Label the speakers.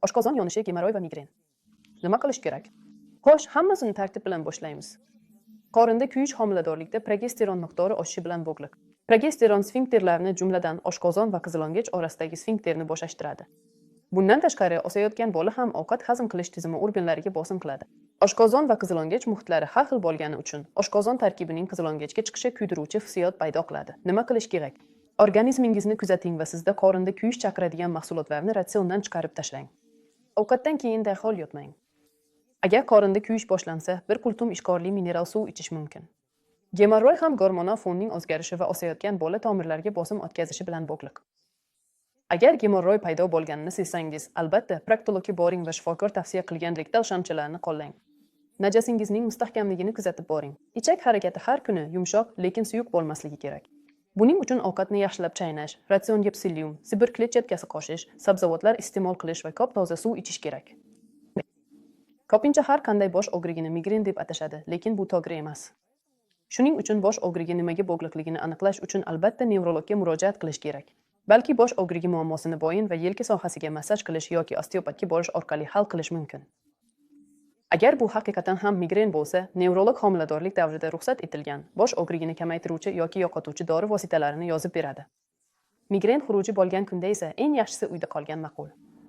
Speaker 1: Oshqozon yonishi, gemoroy va migren. Nima qilish kerak? Xo'sh, hammasini tartib bilan boshlaymiz. Qorinda kuyish homiladorlikda progesteron miqdori oshishi bilan bog'liq. Progesteron sfinkterlarni, jumladan oshqozon va qizilongich orasidagi sfinkterni bo'shashtiradi. Bundan tashqari, o'sayotgan bola ham ovqat hazm qilish tizimi organlariga bosim qiladi. Oshqozon va qizilongich muhitlari har xil bo'lgani uchun oshqozon tarkibining qizilongichga chiqishi kuydiruvchi hissiyot paydo qiladi. Nima qilish kerak? Organizmingizni kuzating va sizda qorinda kuyish chaqiradigan mahsulotlarni ratsiondan chiqarib tashlang. Ovqatdan keyin darhol yotmang. Agar qorinda kuyish boshlansa, bir qultum ishqorli mineral suv ichish mumkin. Gemorroy ham gormonal fonning o'zgarishi va o'sayotgan bola tomirlarga bosim o'tkazishi bilan bog'liq. Agar gemorroy paydo bo'lganini sezsangiz, albatta proktologga boring va shifokor tavsiya qilgan rektal shamchalarni qo'llang. Najasingizning mustahkamligini kuzatib boring. Ichak harakati har kuni yumshoq, lekin suyuq bo'lmasligi kerak. Buning uchun ovqatni yaxshilab chaynash, ratsionga psillium, Sibir kletchatkasi qo'shish, sabzavotlar iste'mol qilish va ko'p toza suv ichish kerak. Ko'pincha har qanday bosh og'rig'ini migren deb atashadi, lekin bu to'g'ri emas. Shuning uchun bosh og'rig'i nimaga bog'liqligini aniqlash uchun albatta nevrologga murojaat qilish kerak. Balki bosh og'rig'i muammosini bo'yin va yelka sohasiga massaj qilish yoki osteopatga borish orqali hal qilish mumkin. Agar bu haqiqatan ham migren bo'lsa, nevrolog homiladorlik davrida ruxsat etilgan bosh og'rig'ini kamaytiruvchi yoki yo'qotuvchi dori vositalarini yozib beradi. Migren xuruji bo'lgan kunda esa eng yaxshisi uyda qolgan ma'qul.